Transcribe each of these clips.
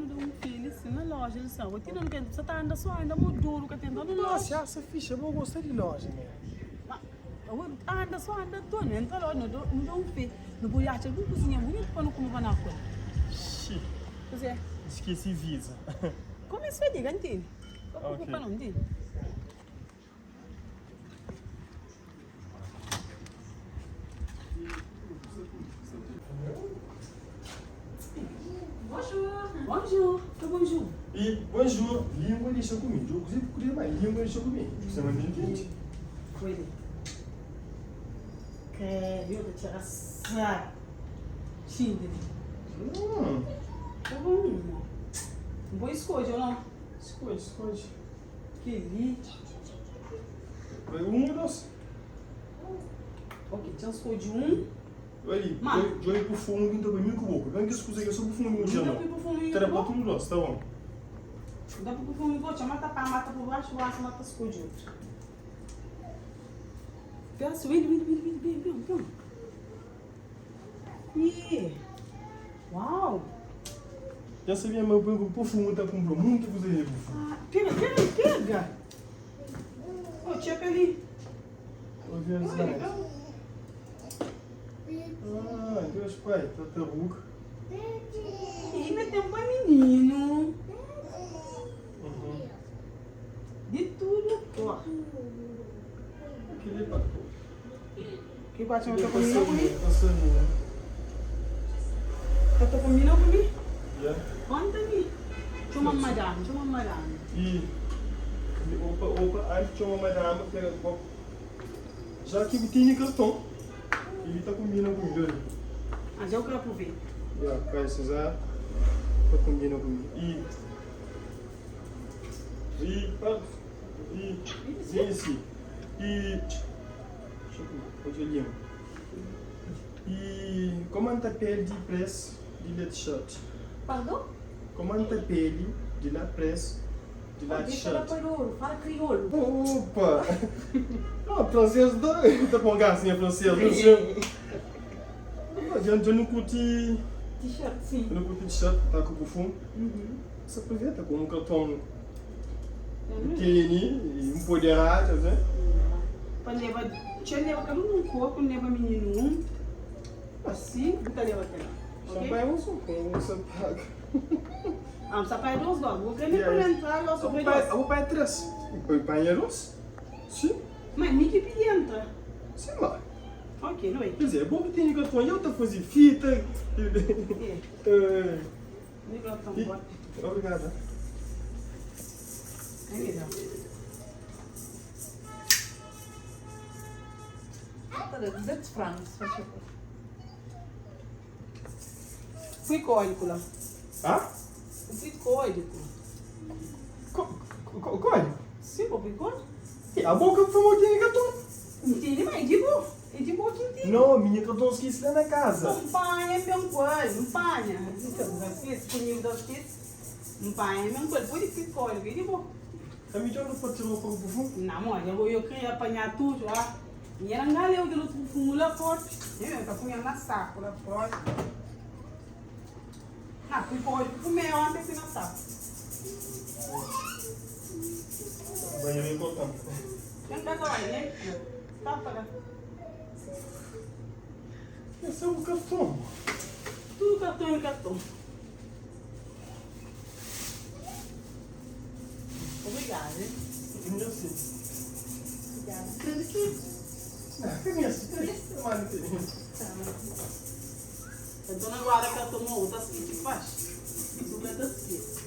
nu da un feli si na loja li sa. Bo ti na nu ka sa ta anda so anda mo duru ka tenta nu loja. Si asa fixa bo gosta di loja me. Ma bo anda so anda to nu entra loja nu da nu da un fe nu pudi atxa algun kuzinha bunitu pa nu kume pa na kol. Xi. Kuzé? Skesi visa. Kome fadiga ntende. Ka preokupa no ntende. Bonjour. Fla bonjour. E bonjour. Língua dexa ku mi. Djogu kuzê ku kria ma língua dexa ku mi. Kuzê ma mi ntende. Oi. Credo, eu ta txera sabi. Xinti li. Hum. Tá bom, amor. Bo escolhe ou não? Escolhe, escolhe. Kel-li. Foi um ou dos? Ok, txeu skodje un. Oli, Ma. djobe ku fumu ki N ta poi mi ku bo. Ben kes kuza ki é so ku fumu ki N ta N poi ku fumu Ta da ku pa bo. tudu dos, ta bon. N ta poi ku fumu ku bo. Txeu mata pa, mata pa baxu, baxu mata skodje otu. Pensa, ben, ben, ben, ben, ben, ben, ben. Ih, uau! Já sabia ma bu perfume ta kumpra munti kuza di perfume. Ah, pega, pega, pega! Oh, txeka li. Ouvi as lives. Ah, Deus pai, tá tabuca. Ih, mas tem um menino. Uhum. De tudo cor. Aquele pa. Ki ku atxa ma ta kombina ku mi? Ta sabia. Ka ta kombina ku mi? Yeah. Konta mi. Txoma madame, txoma madame. E opa, opa, antes txoma madame, pega kopu. Já ki bu tene karton, ele ta kombina ku mi, doli. Ah, já eu quero ver. Yeah, precisar, ta kombina ku mi. E e pa e esse e E como anta pele di press di la t-shirt? Pardon? Como anta pele di la press di la Oh, deixa lá t-shirt? para ouro, fala crioulo. Opa! Não, francês da, tá com gás, né, francês? Não sei. Eu, eu não curti, T-shirt, sim. eu não curti t-shirt, tá com perfume. Uhum. Você aproveita com um cartão pequeno, empoderado, né? Pa leba, txeu leba kada un un kopu, N leba mininu un, asi, bu ta leba kel la, Só ok? pai um só, com um só paga. Ah, bu sa pai dos logu, bu kre mi pa entra logu Bu pai pai, dos. bu pai tres. Bu pai é dos? Sim. Ma mi ki pidi entra. Sim, ma. Ok, nu bai. Quer dizer, é bom que tem cartão, eu ta fazer fita. É. Eh, Mi cartão, e- bota. Obrigada. É melhor. Tá da 200 francos, faz favor. Fui código lá. Hã? Fui código. Co, co, código? Sim, vou fui código. E a boca foi uma tinha cartão. Entende, mas é de boa. É de boa que entende. Não, minha cartão esqueci lá na casa. Mpanha bem coisa, mpanha. Então, esquece, comigo da esquece. Mpanha bem coisa, pode ser código, é de boa. A melhor não pode tirar o corpo fumo? Não, olha, eu, eu queria apanhar tudo lá. E era galeu aquele outro fumo lá forte. Eu tá punha na saco lá forte. Não, fui código comer ontem assim na saco. Banheiro é importante. Vem cá, vai, né? Tapa lá. Esse é o cartão. Tudo cartão e cartão. Obrigada, hein? Merci. Obrigada. Grande aqui. Não, que merci. Mano, Então agora que ela tomou outra seguinte faz. Isso vai dar seguinte.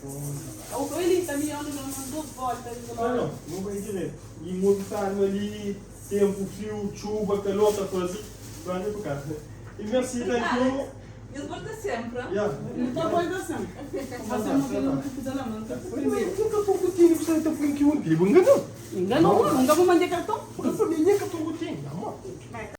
O ele tá me olhando dando duas voltas. Não, não, não vai direto. E muito tarde ali, tempo frio, chuva, calor, tá fazendo. Vai por casa. E merci, thank you. Eu volto sempre. Yeah. Não tá bom assim. Você não tem não precisa não, não tá Nunca tô curtindo, você tá com que um tipo, enganou. Enganou, nunca vou mandar cartão. Porque a família que eu tô curtindo, amor.